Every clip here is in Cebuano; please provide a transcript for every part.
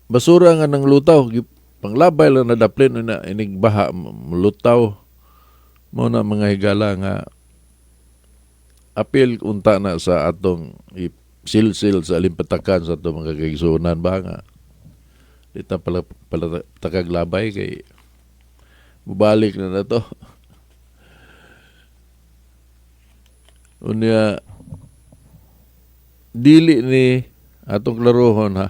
Basura nga nang lutaw, panglabay lang na daplin na inig baha lutaw. Mao na, mga higala, nga apil unta na sa atong silsil sa alimpatakan sa atong mga kaigsuonan ba nga di ta pala, pala takag labay kay mubalik na na to. Unya dili ni atong klarohon ha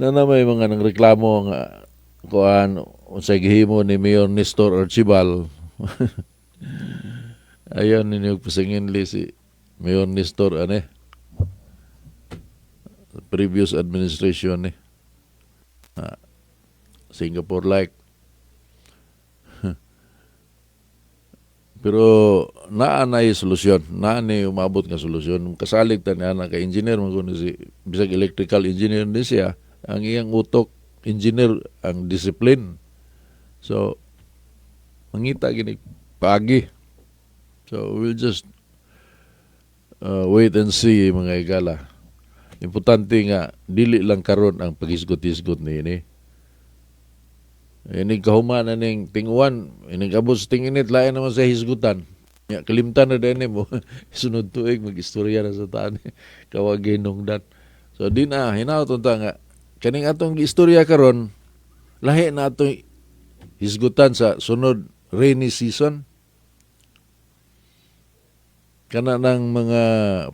na na may mga nang reklamo nga kuan, unsay gihimo ni Mayor Nestor Archibald. Ayon ninyo pasinginli si Mayor Nestor ane previous administration ni Singapore like. Pero naa na solusyon, naa ni umabot nga solusyon. Kasalig ta ni ana kay engineer man kuno si, bisag electrical engineer ni siya, ang iyang utok engineer ang discipline. So mangita gini pagi. So we'll just wait and see, mga higala. Importante nga dili lang karon ang paghisgot-hisgot niini. Inig kahuman na ning tinguan, inig abot sa tinginit, lain naman sa hisgutan. Ya, kalimtan na din mo. Sunod tuig, mag-istorya na sa taan. Kawag hinungdan. So, di na, hinaot unta nga, kaning atong istorya karon, lahi na atong hisgutan sa sunod rainy season. Kana ng mga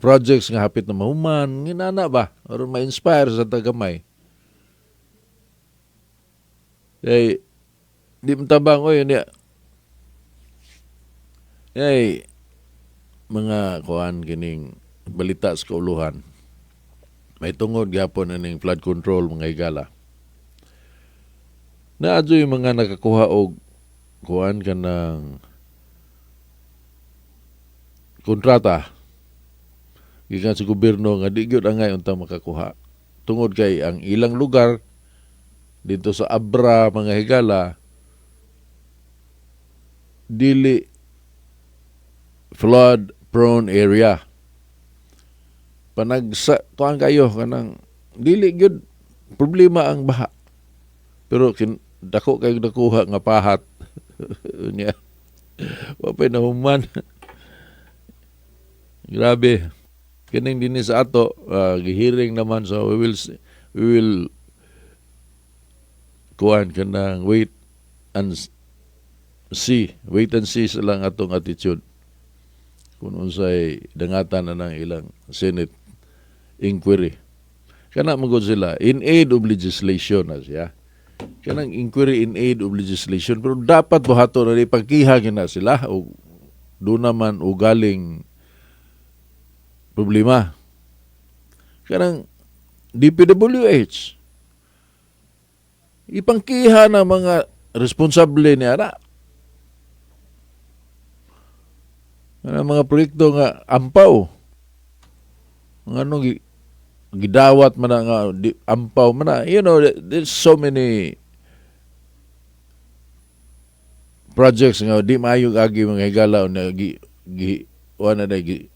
projects nga hapit na mahuman, nginana ba? Aron ma-inspire sa tagamay. Kay di matabang oy niya. Kay mga kuan kining balita sa kauluhan. May tungod gyapon aning flood control, mga higala. Naa yung mga nakakuha og kuan kanang kontrata gikan sa gobyerno nga di gyud angay unta makakuha tungod kay ang ilang lugar dito sa Abra, mga higala, dili flood prone area. Panagsa kuan kayo kanang dili gyud problema ang baha, pero dako kay nakuha nga pahat niya, wa pay nahuman. Grabe kining dinhi sa ato, gihiring naman, so we will kuan kanang wait and see, wait and see sa lang atong attitude kung unsay dangatan na ng ilang Senate inquiry. Kana man gud sila in aid of legislation na siya, kanang inquiry in aid of legislation, pero dapat buhaton na ipagkiha na sila o do naman ugaling problema kanang DPWH, ipangkiha ng mga responsable ni ana. Ang mga proyekto nga ampaw. Nga ano, gidawat man na nga di, ampaw man na. There's so many projects nga di maayo agi, mga higala, na gi gi wala na gi,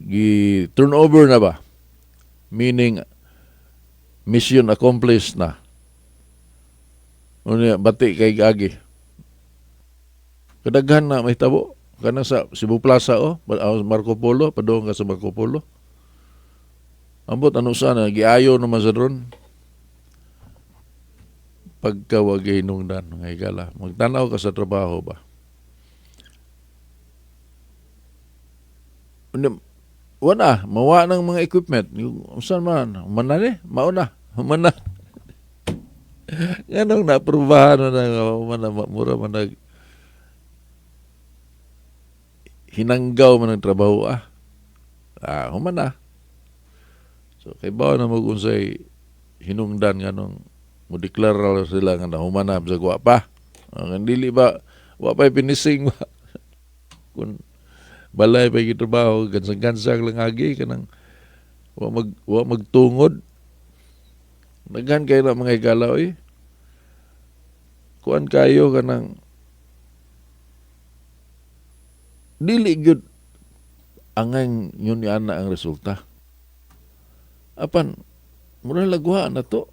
gi turnover na ba, meaning mission accomplished na. Unya bati kay agi, kadaghan na mahitabo kana sa Cebu Plaza o Marco Polo, padung ka sa Marco Polo. Ambot ano sana giayo naman sa dron. Pagka wag hinungdan, mga higala, magtanaw ka sa trabaho ba. Wala, mawa ng mga equipment. Unsa man, humana ni, mauna, humana. Nganong naaprubahan na na humana, mura man nag hinanggaw man ang trabaho ah. Ah, humana. So kay bawo na mo kung unsay hinungdan nganong mo deklara sila nga nahumana sa wa pa. Ang dili ba wa pa finishing ba. Kung balay pa trabaho, gansang-gansang lang agi kanang wa magtungod. Daghan kay na, mga higala oy. Kuan kayo kanang dili gyud angang yun ni ana ang resulta. Apan Mura lagwa na to.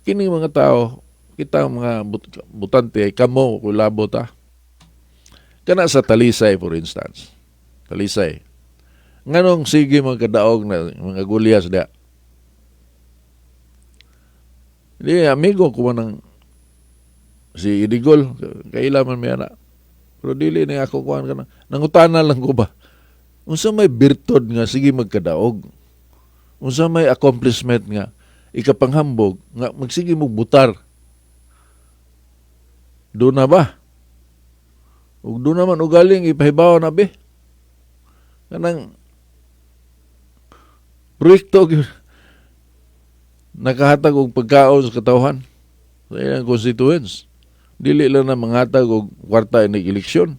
Kini mga tao, kita mga butante, kamo kulabot ta. Kana sa Talisay, for instance. Talisay. Nganong sige mga kadaog na mga gulyas dia? Hindi, amigo ko man ng si Idigol, kaila man may anak. Pero dili na ako kuhan ka na. Nangutana lang ko ba? Unsa may birtod nga sige magkadaog? Unsa may accomplishment nga ikapanghambog nga magsige mo butar? Doon na ba? Ug doon naman ugaling ipahibaw na be. Kanang proyekto gyud nakahatag og pagkaon sa katawhan sa ilang constituents. Dili lang na manghatag og kwarta inig eleksyon.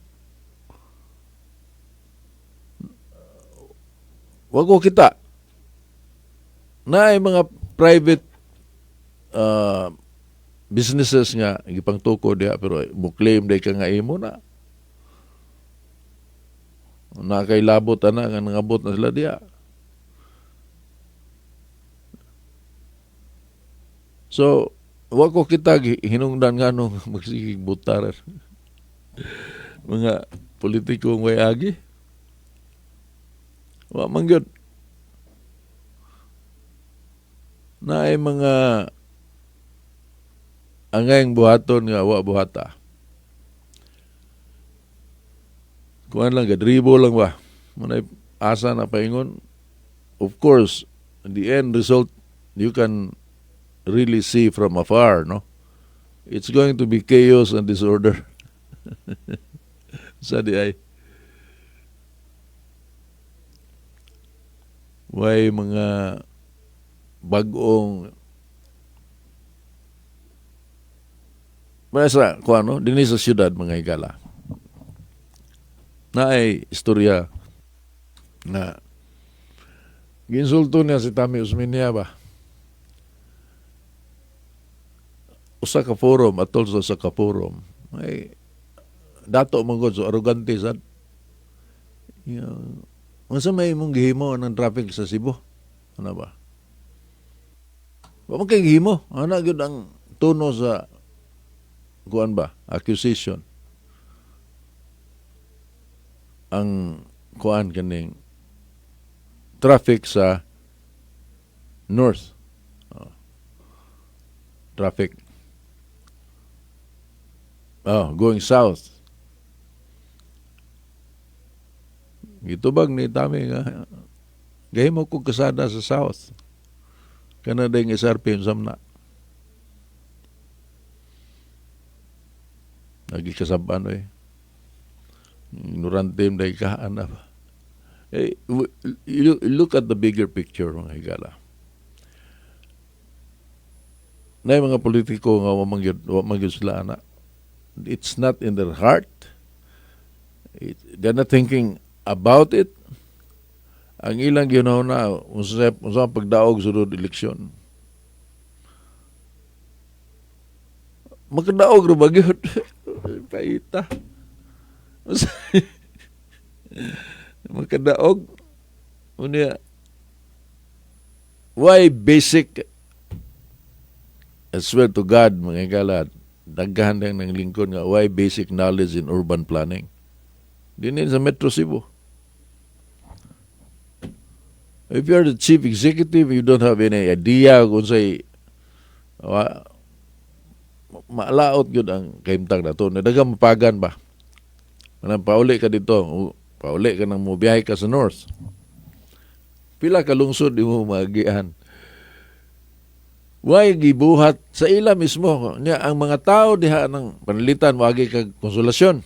Wa ko kita naay mga private businesses nga gipangtuko diha, pero mo claim day ka nga imo na. Na kay labot ana nga nangabot na sila diha. So, wa ko kita hinungdan nga nung magsigig butar mga politikong way agi. Wa man gyud. Naay mga angayng buhaton nga wa buhata. Kuan lang, gadribo lang ba? Manay asa na paingon. Of course, the end result, you can really see from afar, no? It's going to be chaos and disorder. Sa di ay. Way mga bag-ong basta kuan, no? Dinhi sa siyudad, mga higala. Naay istorya na giinsulto niya si Tommy Osmeña ba? Usa ka forum, atol sa usa ka forum. Ay, dato man gud, so arrogante sad. Unsa may imong gihimo ng traffic sa Cebu? Ano ba? Wa man kay gihimo. Ana gyud ang tono sa kuan ba? Accusation. Ang kuan kaning traffic sa north. Oh. Traffic. Oh, going south. Gitubag ni Tommy nga gahimo ko kasada sa south. Kana ding SRP unsam na. Lagi kasaban oy. Ignorante mo ka, ana ba? Eh, you look at the bigger picture, mga higala. Na mga politiko nga wa man gyud sila ana. It's not in their heart. They're not thinking about it. Ang ilang ginawa na unsa pagdaog sulod eleksyon. Makadaog ra ba gyud? Paita. Makadaog. Unya, why basic, I swear to God, mga higala, daghan lang ng lingkod nga, why basic knowledge in urban planning? Dinhi sa Metro Cebu. If you're the chief executive, you don't have any idea kung sa'y maalaot yun ang kahimtang na to. Nadagang mapagan ba? Manang pauli ka dito, pauli ka nang mubiyahe ka sa north. Pila ka lungsod di mo maagian. Why gibuhat sa ila mismo? Nya ang mga tao diha ng panalitan moagi kag konsolasyon.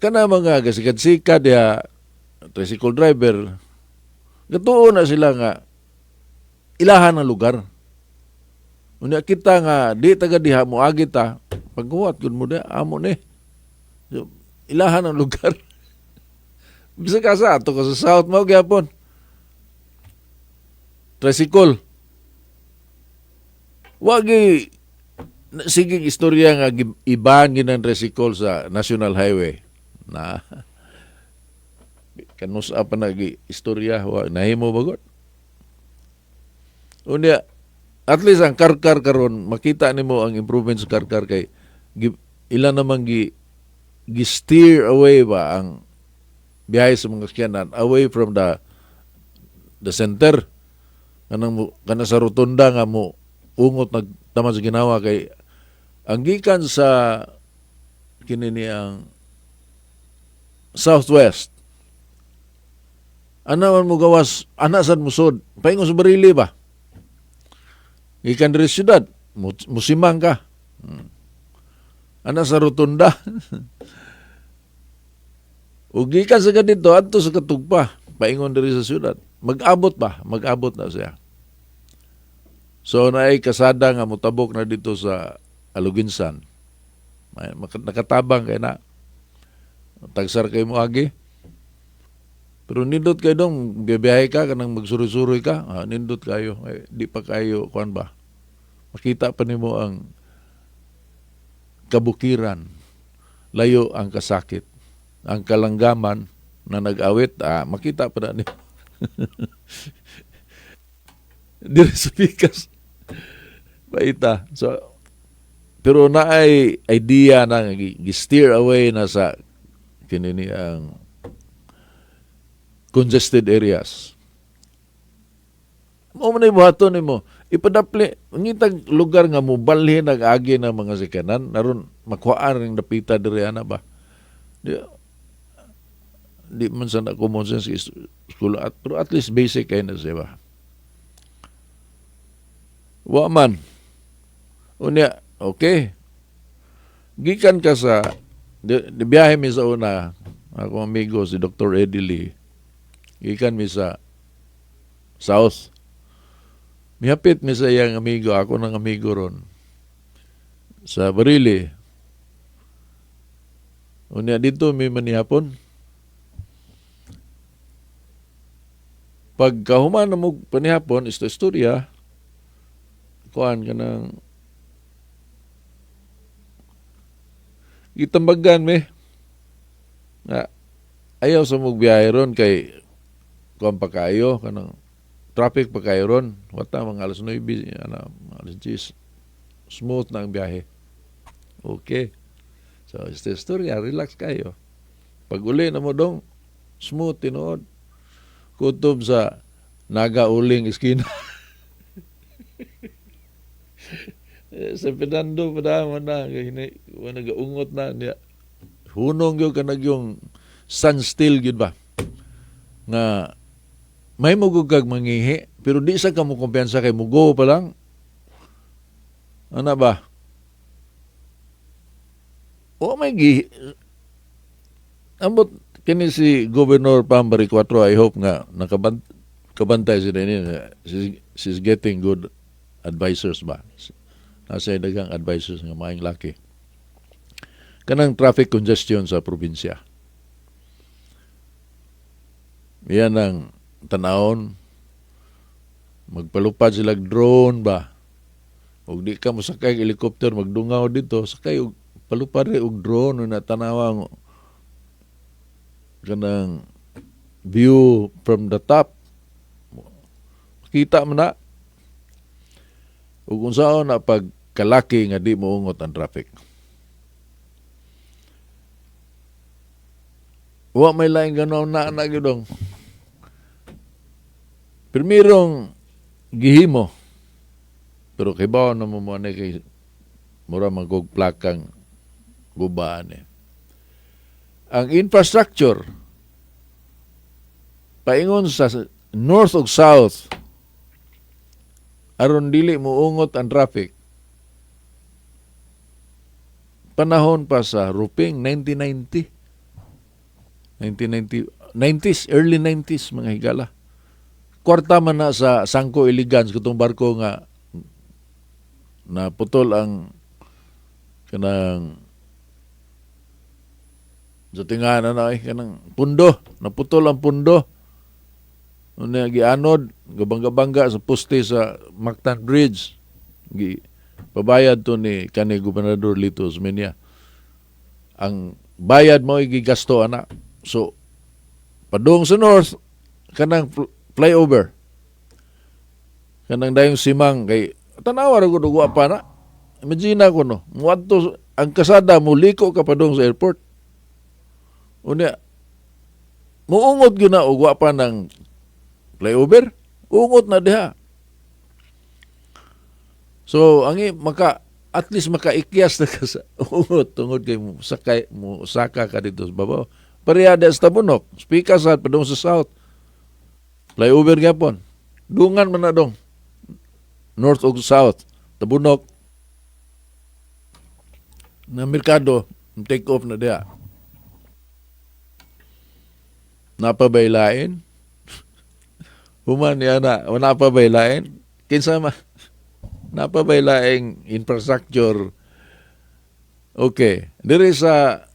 Kana mga gasikad-sikad diha, tricycle driver, gatuo na sila nga ilahan ang lugar. Unya kita nga di taga diha moagi ta, paghuwat gud mo diha, amo ni. So, ilahan ang lugar. Bisag ka sa ato ka sa south mao gyapon. Tricycle. Wagi sige istorya nga iban ginang tricycle sa National Highway. Na. Kanusa pa na istorya, wa nahimo bagod. Unya, at least ang Carcar karon, makita nimo ang improvement sa Carcar kay ilan namang gi steer away ba ang biyahe sa mga sakyanan away from the center, kanang kana sa rotunda nga mo ungot nagtaman sa Ginawa, kay ang gikan sa kini ni ang southwest, ana man mo gawas, ana sad musod paingon sa Barili ba, gikan diri sa syudad, musimang ka. Ana sa rotunda ug gikan sa ganito adto sa Katugpa paingon diri sa syudad, mag-abot ba, mag-abot na siya. So naay kasada nga motabok na dito sa Aloguinsan. Nakatabang kay na tagsar kay mo agi, pero nindot kay dong biyahe ka, kanang magsuroy-suroy ka, nindot kayo. Ay, di pa kayo kuan ba, makita pa nimo ang kabukiran, layo ang kasakit, ang kalanggaman na nag-awit, makita pa na nimo diri sa pikas paita. So pero naay idea na gi-steer away na sa kini ni ang congested areas. Mo man buhaton nimo, ipadapli ngitag lugar nga mobalhin ang agi ng mga sakyanan aron makuhaan ring dapita diri ana ba. Di man sa na common sense is school at, pero at least basic kay na siya ba. Wa man. Unya, okay. Gikan ka sa di biyahe mi sa una, ako amigo si Dr. Eddie Lee. Gikan mi sa south. Mihapit mi sa iyang amigo, ako ng amigo ron. Sa Barili. Unya dito mi manihapon. Pagkahuman na mo panihapon, isto istorya, kuan ka ng gitambagan mi nga ayaw sa mong biyahe ron kay kuan pa kayo, kanang traffic pa kayo ron. Wata mga alas 9, ana, mga alas 10, smooth na ang biyahe. Okay. So, isto istorya, relax kayo. Pag uli na mo dong, smooth tinuod. Kutob sa Naga uling iskina. Sa Fernando pa man na, kay wa nagaungot na niya. Hunong gyud kanag yung standstill gyud ba? Nga may mugugag mangihi, pero di sa ka mo kumpiyansa kay mugo pa lang. Ana ba? O may gi ambot kini si Governor Pam Baricuatro, I hope nga kabantay sila ni, she's getting good advisors ba. Nasa daghang advisors nga maayong laki. Kanang traffic congestion sa probinsya. Yan ang tanawon. Magpalupad sila drone ba. Og di ka mosakay og helicopter magdungaw dito, sakay og palupad rin og drone na tanawa kanang view from the top. Kita man na. Ug unsaon na pag kalaki nga di moungot ang traffic. Wa may laing ganaw na na gyud. Primerong gihimo, pero kibaw na mo mo ani kay mura man kog plakang gubaan eh. Ang infrastructure paingon sa north ug south aron dili moungot ang traffic, panahon pa sa Ruping, 1990, 1990, 90s, early 90s, mga higala. Kwarta man na sa Sangko Elegance, katong barko nga naputol ang kanang sa tingana na ay kanang pundo, naputol ang pundo. Unya gianod, gabangga-bangga sa poste sa Mactan Bridge. Gi pabayad to ni kani Gobernador Lito Osmeña. Ang bayad mo gigasto ana. So Padung sa north, kanang flyover. Kanang dayong simang kay tanawa ra gud og wa pa na. Imagine ako, no, muadto ang kasada, muliko ka padung sa airport. Unya muungot gyud na og wa pa ng flyover. Ungot na diha. So ang maka at least makaikyas na ka sa ungot tungod kay mo sakay mo saka ka dito sa babaw. Pareha sa Tabunok, Spika sa padung sa south. Flyover gyapon. Dungan man na dong. North ug south. Tabunok na merkado, take off na diha. Napabaylain? Human niya na, napabaylain? Kinsa ma? Napabaylaing infrastructure? Okay. Diri sa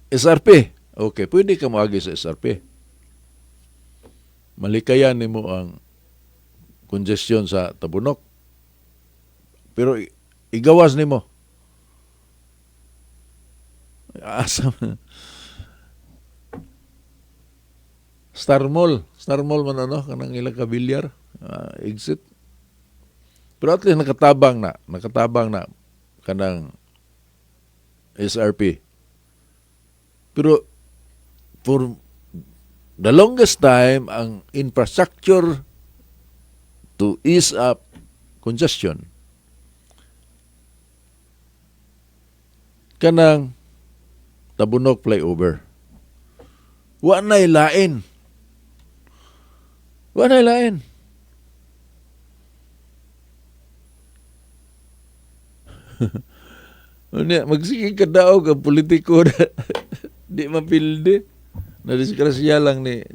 SRP. Okay, pwede ka moagi sa SRP. Malikayan nimo ang congestion sa Tabunok. Pero igawas nimo. Asa man? Star Mall. Star Mall man ano, kanang ilang kabilyar, exit. Pero at least nakatabang na. Nakatabang na kanang SRP. Pero for the longest time, ang infrastructure to ease up congestion kanang Tabunok flyover. Wa na'y lain. Wa na'y lain. Unya, magsige ka daog ang politiko na di mapildi. Nadisgrasya lang ni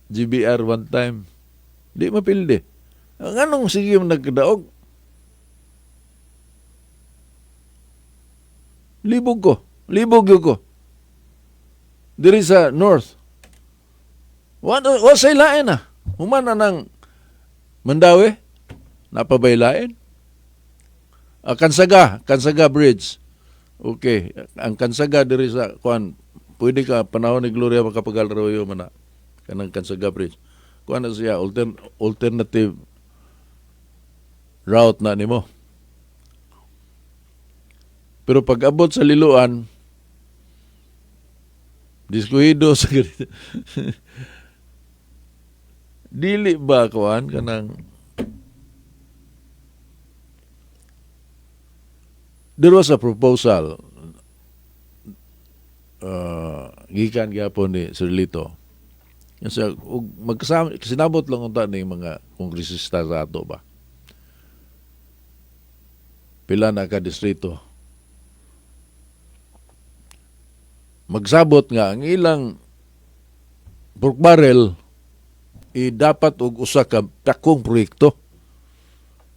GBR one time. Di mapildi. Ang anong sige mo nagkadaog? Libog ko. Libog yun ko. Diri sa north. Wa, wa say lain na. Human na ng Mandaue, napabay lain. Kansaga, Kansaga Bridge. Okay, ang Kansaga diri sa kuan, pwede ka panahon ni Gloria Macapagal Arroyo man na kanang Kansaga Bridge. Kuan na siya alternative route na nimo. Pero pag abot sa Liloan, diskuhido sa ganito. Dili ba kuan kanang there was a proposal gikan gyapon ni Sir Lito. Kasi ug magkasama sinabot lang unta ni mga kongresista sa ato ba. Pila na ka distrito. Magsabot nga ang ilang pork barrel i dapat og usa ka dakong proyekto.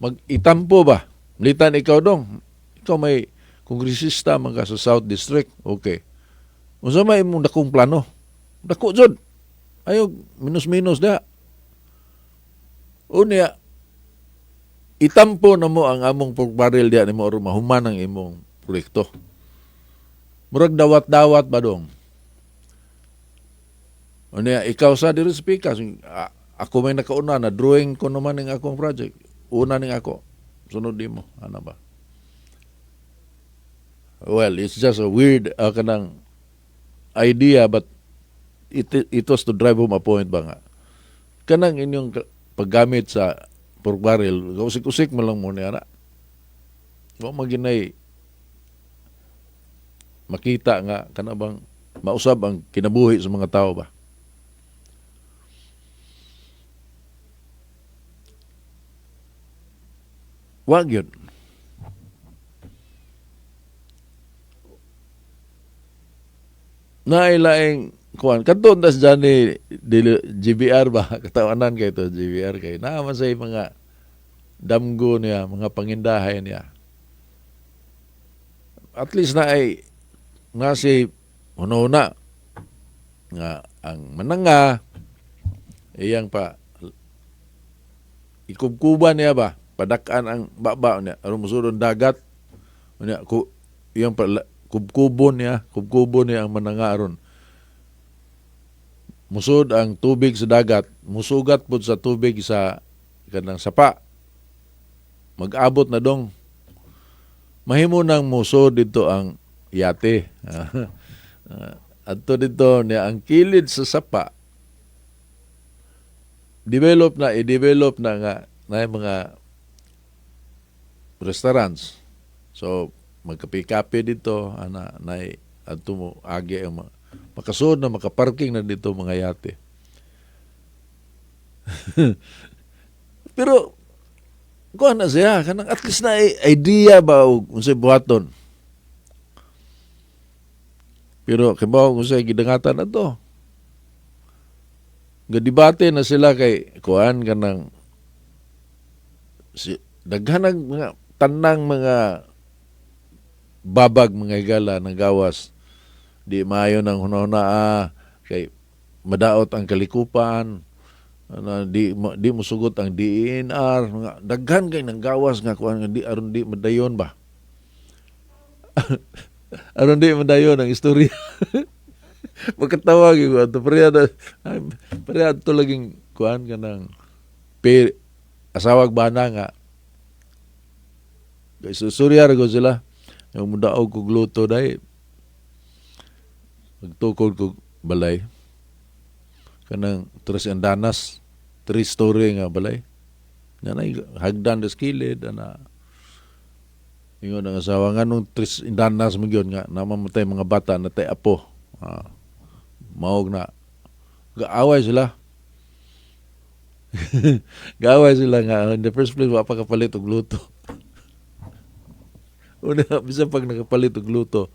Mag-itampo ba? Litan ikaw dong. Ikaw may kongresista man ka sa South District. Okay. Unsa may imong dakong plano? Dako jud. Ayo minus-minus da. Unya itampo na mo ang among pork barrel diya nimo aron mahuman ang imong proyekto. Murag dawat-dawat ba dong? Unya ikaw sa diri sa Pikas, ako may nakauna na drawing ko naman ning akong project. Una ning ako. Sunod di mo, ana ba? Well, it's just a weird kanang idea, but it was to drive home a point ba nga. Kanang inyong paggamit sa pork barrel, usik-usik mo lang muna ana. Wa maginay makita nga kana bang mausab ang kinabuhi sa mga tao ba. Wa gyud. Nailaing kuan kadto tas Johnny GBR ba katawanan kay to GBR kay naa man say mga damgo niya, mga pangindahay niya. At least na ay nga si hununa nga ang mananga iyang pa ikubkuban niya ba padak-an ang baba niya aron mosulod dagat niya ku iyang pa kubkubon niya ang mananga aron Musod ang tubig sa dagat, musugat pud sa tubig sa kanang sapa. Mag-abot na dong. Mahimo nang musod dito ang yate. Adto dito niya ang kilid sa sapa develop na, i-develop na nga na mga restaurants. So magkape-kape dito ana nay adto mo agi ang mga, makasud na, makaparking na dito mga yate. Pero kuan na siya, kanang at least na idea ba og unsay buhaton. Pero kibaw kung unsay gidangatan na to. Gadebate na sila kay kuan, kanang si daghan ang mga tanang mga babag, mga higala ng gawas, di maayo ng hunahuna kay madaot ang kalikupan ano, di mosugot ang DENR, mga daghan kay nang gawas nga kuan nga di aron di madayon ba, aron di madayon ang istorya. Makatawa gyud ko ato, pareha na pareha ato laging kuan, kanang pe asawag bana nga kay susurya ra ko sila yung mudaog kog luto dai, magtukod kog balay, kanang tres andanas, three story nga balay nga nay hagdan des kilid ana. Ingon ang asawa, "Nganong tres andanas mo gyud?" Nga namamatay mga bata na tay apo. Ah, maog na gaaway sila, gaaway sila nga in the first place wa pa kapalit og luto. Una, bisan pag nakapalit og luto,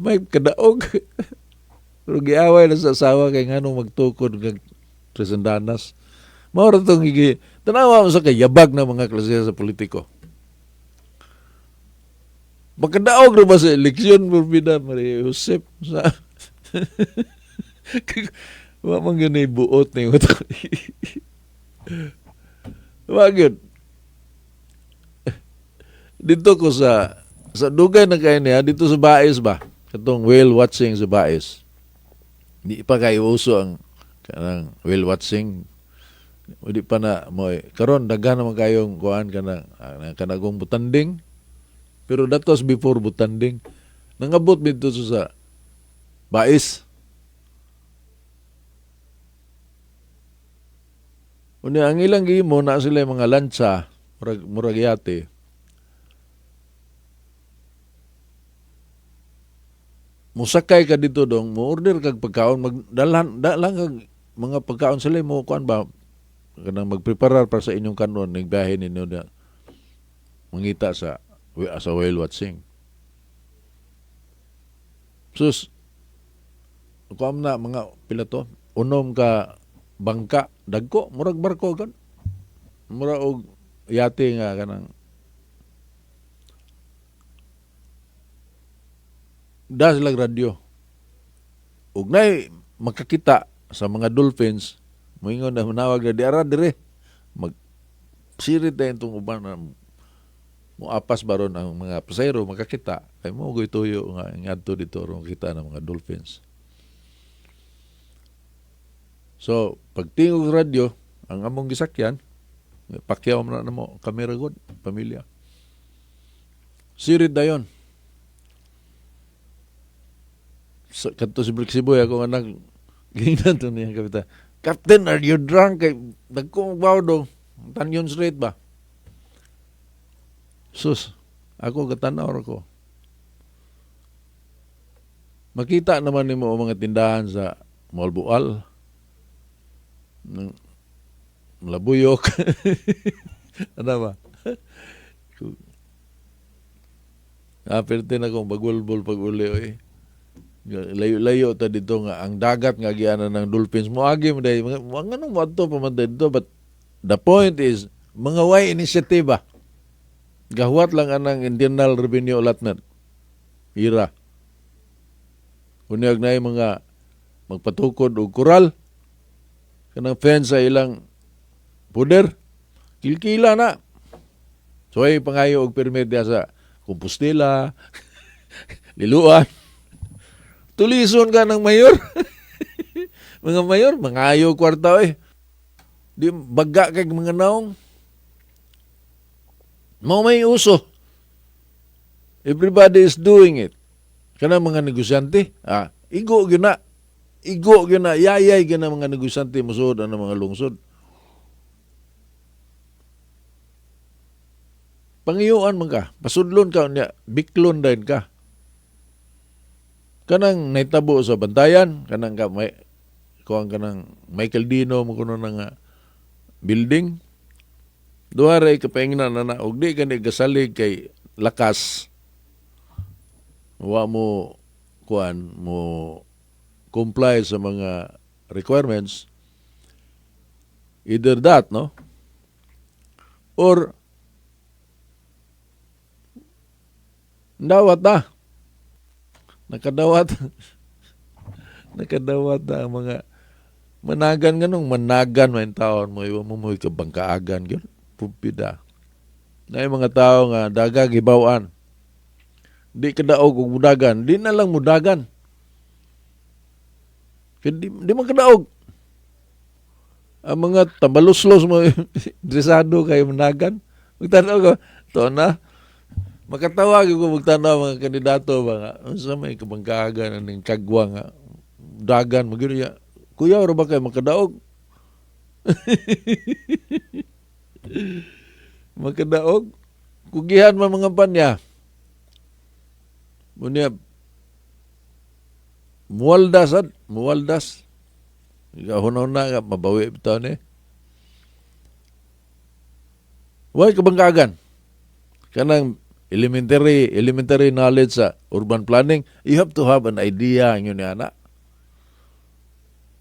may kadaog. Pero giaway na sa asawa kay nganong magtukod ng tres andanas. Mao ra tong gigi tanawa mo sa kay yabag na mga klase sa politiko. Makadaog ra ba sa eleksyon, Burbida Maria Josep sa wa man gani buot ni. Wa gyud. Dito ko sa dugay na kay niya dito sa Bais ba, katong whale watching sa Bais. Di pa kay uso ang kanang whale watching. Di pa na mo karon, daghan naman kayong kuan, kanang kanagong butanding. Pero that was before butanding. Nangabot dito sa Bais. Unya ang ilang gihimo na sila yung mga lansa, murag yate. Musakay ka dito dong, mo order kag pagkaon, magdalan dalan kag mga pagkaon sila mo kuan ba, kanang magpreparar para sa inyong kanon ning biyahe ninyo na mangita sa whale watching. Sus, kuan na mga pila to, unom ka bangka, dagko, murag barko gan. Mura og yate nga kanang da sila radyo. Ug nay makakita sa mga dolphins, moingon na, manawag na, "Di ara dire." Mag sirit na itong uban na moapas baron ang mga pasahero makakita kay mo goy tuyo nga ngadto dito aron kita ng mga dolphins. So, pagtingog radyo, ang among gisakyan, pakyaw man na mo, kamera god, pamilya. Sirit dayon. Sa, kadto si Brixiboy, ako anak, giingnan to niya kapitan. "Captain, are you drunk? Kay, dagko baw do. Tanyon straight ba?" Sus, ako gatanaw ra ko. Makita naman nimo ang mga tindahan sa Moalboal, ng Labuyok. Ano ba? Ah, perte na kong bagulbol pag uli oy. Layo-layo ta dito nga ang dagat nga gianan ng dolphins mo agi mo dahil mga nganong mo adto pa man dito, but the point is mga way initiative gahuwat lang anang Internal Revenue Allotment ira unyag na mga magpatukod og koral, kanang fence sa ilang poder, kilkila na. So ay pangayo og permit diya sa Compostela, Liloan, tulison ka ng mayor. Mga mayor, mangayo kwarta eh. Di baga kay mga naong. Mao may uso. Everybody is doing it. Kanang mga negosyante, igo gyud na. Igo gyud na, yayay gyud na mga negosyante mosuod ang mga lungsod. Pangiyuan man ka, pasudlon ka unya, biklon dayon ka. Kanang nahitabo sa Bantayan, kanang ka may kuan, kanang Michael Dino mo kuno na nga building. Duha ray kapaingnan na na og di kani gasalig kay lakas. Wa mo kuan mo comply sa mga requirements, either that, no, or dawat na, nakadawat nakadawat na ang mga managan. Ganong managan man taon mo, iwa mo mo kabangkaagan gyud pupida na yung mga tao nga daga gibaw-an, di kadaog og mudagan, di na lang mudagan kay di man kadaog. Ang mga tambaluslos mo, interesado kay managan. Magtanaw ka to na, makatawa gyud ko magtanaw mga kandidato ba nga unsa may kabangkaagan aning kagwa nga dagan mo gyud ya. Kuya ra ba kay makadaog, makadaog kugihan man mga panya. Unya muwaldas ad, muwaldas. Gahuna-huna nga mabawi bitaw ni. Way kabangkagan. Kanang elementary knowledge sa urban planning, you have to have an idea ingon ni ana.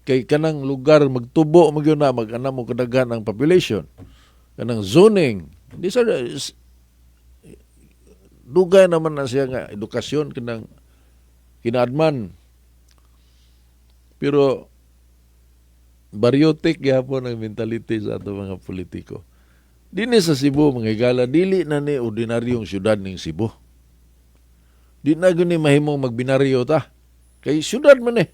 Kay kanang lugar magtubo man gyud na, mag-ana mo kadaghan ang population. Kanang zoning, di sa dugay naman na siya nga edukasyon kanang kinaadman. Pero baryotik gyapon ang mentality sa ato mga politiko. Dinhi sa Cebu, mga higala, dili na ni ordinaryong syudad ning Cebu. Di na gyud ni mahimong magbinaryo ta. Kay syudad man eh.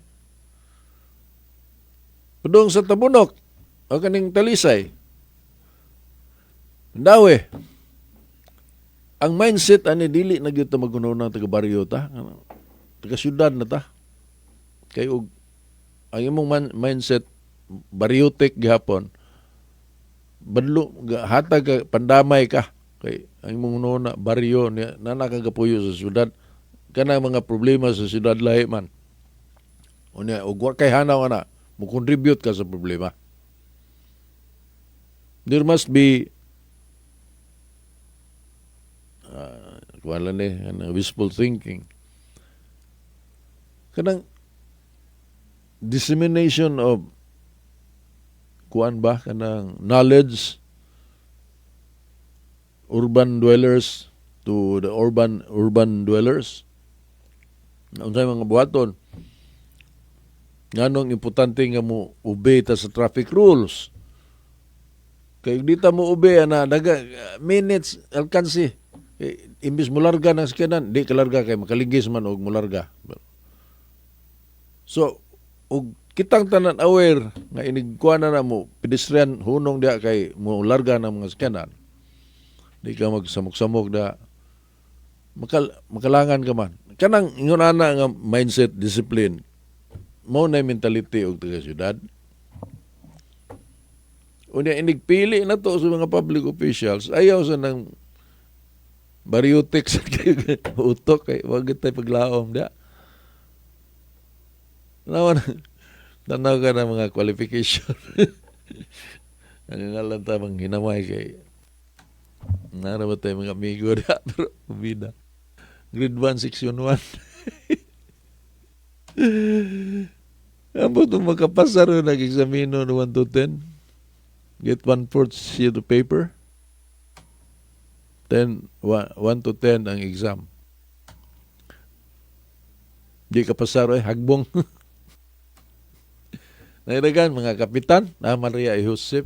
Padung sa Tabunok, o kaning Talisay. Dawe. Ang mindset ani, dili na gyud ta magununa taga baryo ta. Taga syudad na ta. Kay og ang imong mindset baryotik gihapon, badlo hatag ka, pandamay ka kay ang imong nuna baryo niya nana ka gapuyo sa syudad, kana mga problema sa syudad lahi man. Unya og wa kay hanaw ana, mo contribute ka sa problema. There must be wala ni ano, wishful thinking, kanang dissemination of kuan ba, kanang knowledge, urban dwellers to the urban dwellers, unsay mga buhaton, nganong importante nga mo obey ta sa traffic rules, kay di ta mo obey ana, daga minutes alkansi. Eh, imbis mularga ng sakyanan, di kalarga kay makaligis man og mularga. So og kitang tanan aware nga inig kuan na mo pedestrian, hunong diha kay mo larga ng mga sakyanan, di ka magsamok-samok da, makalangan ka man. Kanang ingon ana nga mindset, discipline, mao na mentality og taga syudad. Unya inig pili na to sa mga public officials, ayaw sa nang baryotik sa utok kay wag tay paglaom da. Naman, tanaw ka ng mga qualification. Ang ngalan ta bang hinamay kay nara ba tayo mga amigo da, pero bida. Grade 1, Section 1. Ambot mo makapasar yung nag-examino no 1 to 10. Get one-fourth sheet of paper. 10, 1, 1 to 10 ang exam. Di ka pasar eh, hagbong. Nairagan, mga kapitan, na Maria Josep.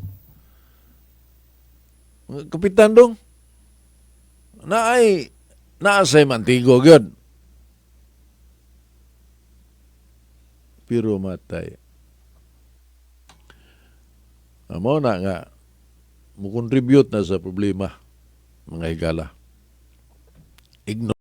Mga kapitan dong, na ay, naasay mantigo gyud. Pero matay. Mao na nga mo contribute na sa problema, mga higala. Ignorance.